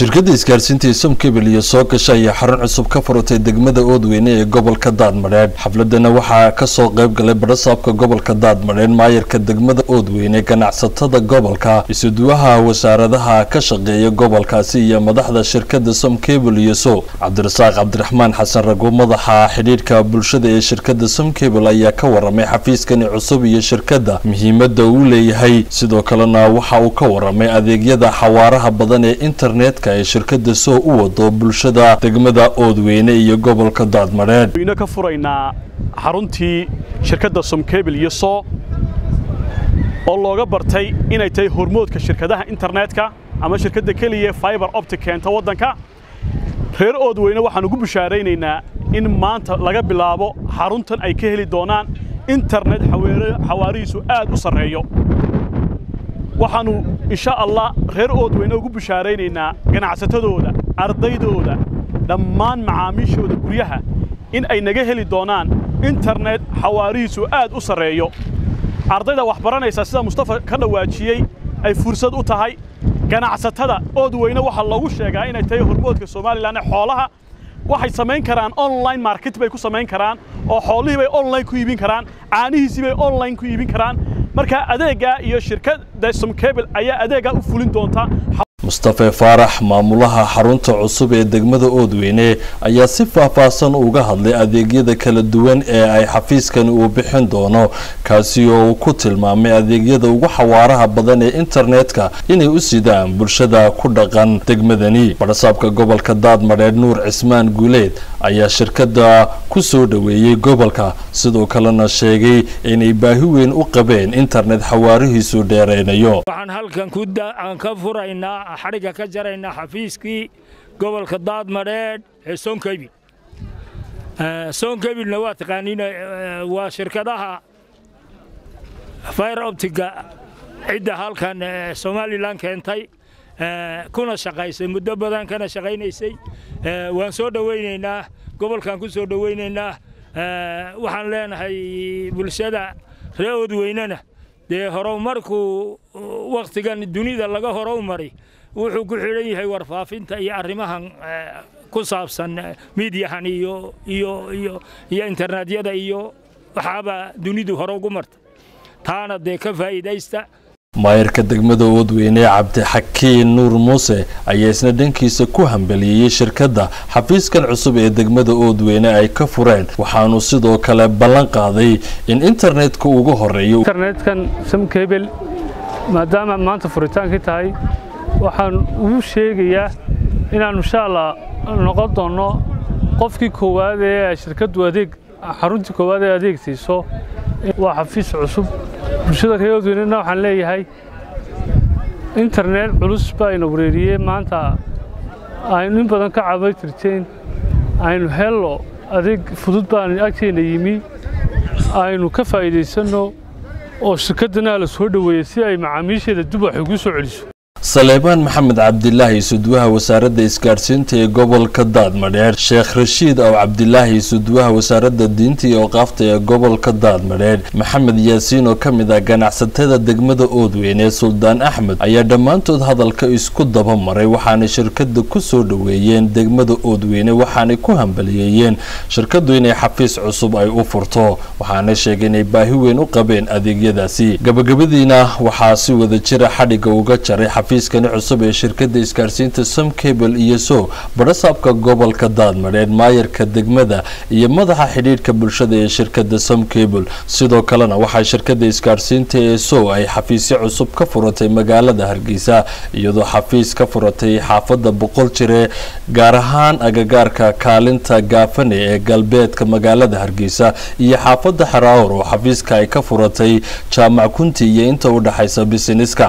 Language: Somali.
Shirkadda isgaarsiinta ee Somcable iyo soo gasha ayaa xarun cusub ka furatay degmada Oodweyne ee gobolka Daadmadheedh. Xafladana waxaa kasoo qayb galay barasaabka gobolka Daadmadheedh, maayarka degmada Oodweyne, ganacsatada gobolka, isuduwaha wasaaradaha ka shaqeeya gobolkaasi iyo madaxda shirkadda Somcable iyo so. Cabdirasaaq Cabdiraxmaan Xasan Rago, madaxa xidhiidhka bulshada ee shirkadda Somcable, ayaa ka waramay xafiiskani cusub iyo shirkadda muhiimada uu leeyahay. Sidoo kalena waxa uu ka waramay adeegyada xawaaraha badan ee internetka ee shirkadda soo u wado bulshada degmada Oodweyne iyo gobolka Daadmadheedh. Wayna ka furaynaa xaruntii shirkadda Somcable iyo soo oo looga bartay inay tahay hormoodka shirkadaha internetka ama shirkadda keliya fiber optic keenta waddanka. Reer Oodweyne waxaan ugu bishaaraynaynaa in maanta laga bilaabo xaruntan ay ka heli doonaan internet xawaarihiisu aad u sarreeyo. Waxaanu insha Allah reer Oodweyne ugu bishaaraynaynaa ganacsatadooda, ardaydooda, dhammaan macaamiishooda guryaha in ay naga heli doonaan internet xawaarihiisu aad u sarreeyo. Ardayda wax baranaysa, sida Mustafa ka dhawaajiyey, ay fursad u tahay. Ganacsatada Oodweyne waxaa loogu sheegaa inay tahay hormoodka Somaliland ee xoolaha. Waxay samayn karaan online market bay ku samayn karaan oo xoolihii bay online ku iibin karaan, caanihiisii bay online ku iibin karaan. Marka adeegga iyo shirkadda Somcable ayaa adeegga u fulin doonta. Mustafa Faarax, maamulaha xarunta cusub ee degmada Oodweyne, ayaa si faahfaahsan uga hadlay adeegyada kala duwan ee ay xafiiskani uu bixin doono, kaasi oo uu ku tilmaamay adeegyada ugu xawaaraha badan ee internetka inay u sidaan bulshada ku dhaqan degmadani. Barasaabka gobolka Daadmadheedh Nuur Cismaan Guuleed ayaa shirkadda ku soo dhoweeyey gobolka, sidoo kalena sheegay inay baahi weyn u qabeen internet xawaarihiisu dheereynayo. Waxaan halkan aan ka furaynaa, xadhigga ka jaraynaa xafiiskii gobolka Daadmadheedh ee Somcable. Somcablena waa taqaaniin, waa shirkadaha fiber opticga cidda halkan Somaliland keentay kuna shaqaysay muddo badan kana shaqaynaysay. Waan soo dhowaynaynaa, gobolkaan ku soo dhowaynaynaa. Waxaan leenahay bulshada reer Oodweynena dee horumarku wakhtigan dunida laga horumari wuxuu ku xidhan yahay warfaafinta iyo arrimahan ku saabsan miidyahan iyo iyo iyo iyo internetyada iyo waxaaba dunidu hore ugu marta, taana dee ka faa'iidaysta. Maayarka degmada Oodweyne Cabdixakiin Nuur Muuse ayaa isna dhankiisa ku hambaliyeeyey shirkadda xafiiskan cusub ee degmada Oodweyne ay ka fureen, waxaanu sidoo kale ballan qaaday in internetka ugu horeeyo. Internetkan Somcable maadaama maanta furitaankii tahay, waxaan ugu sheegayaa inaannu insha Allah noqon doonno qofkii koowaad ee shirkaddu adeeg, xaruntii koowaad ee adeeg siiso. Waa xafiis cusub. Bulshada reer Oodweynena waxaan leeyahay internet culus baa ina wareeriyey, maanta aynu in badan ka cabay jirteen. Aynu hello adeeg fudud baan agteena yimi, aynu ka faa'iidaysanno oo shirkaddana la soo dhoweeyey si ay macaamiisheeda dib wax ugu soo celiso. Saleebaan Maxamed Cabdilaahi, isuduwaha wasaaradda isgaarsiinta ee gobolka Daadmadheer, Sheekh Rashiid Aw Cabdilaahi, isuduwaha wasaaradda diinta iyo awqaafta ee gobolka Daadmadheer, Maxamed Yaasiin oo ka mid ah ganacsatada degmada Oodweyne, Suldaan Axmed, ayaa dhammaantood hadalka isku daba maray, waxaanay shirkadda ku soo dhoweeyeen degmada Oodweyne, waxaanay ku hambaliyeeyeen shirkaddu inay xafiis cusub ay u furto, waxaanay sheegay inay baahi weyn u qabeen adeegyadaasi. Gabagabadiina waxaa si wada jira xadhigga uga jaray xafiiskani cusub ee shirkadda isgaarsiinta Somcable iyo so barasaabka gobolka Daadmadheed, maayarka degmada iyo madaxa xidhiidhka bulshada ee shirkadda Somcable. Sidoo kalena waxaa shirkadda isgaarsiinta ee so ay xafiisyo cusub ka furatay magaalada Hargeysa, iyadoo xafiis ka furatay xaafadda Boqol Jire, gaar ahaan agagaarka kaalinta Gaafane ee galbeedka magaalada Hargeysa, iyo xaafadda Xaraawr oo xafiiska ay ka furatay Jaamac Kunti iyo inta u dhexaysa Bisiniska.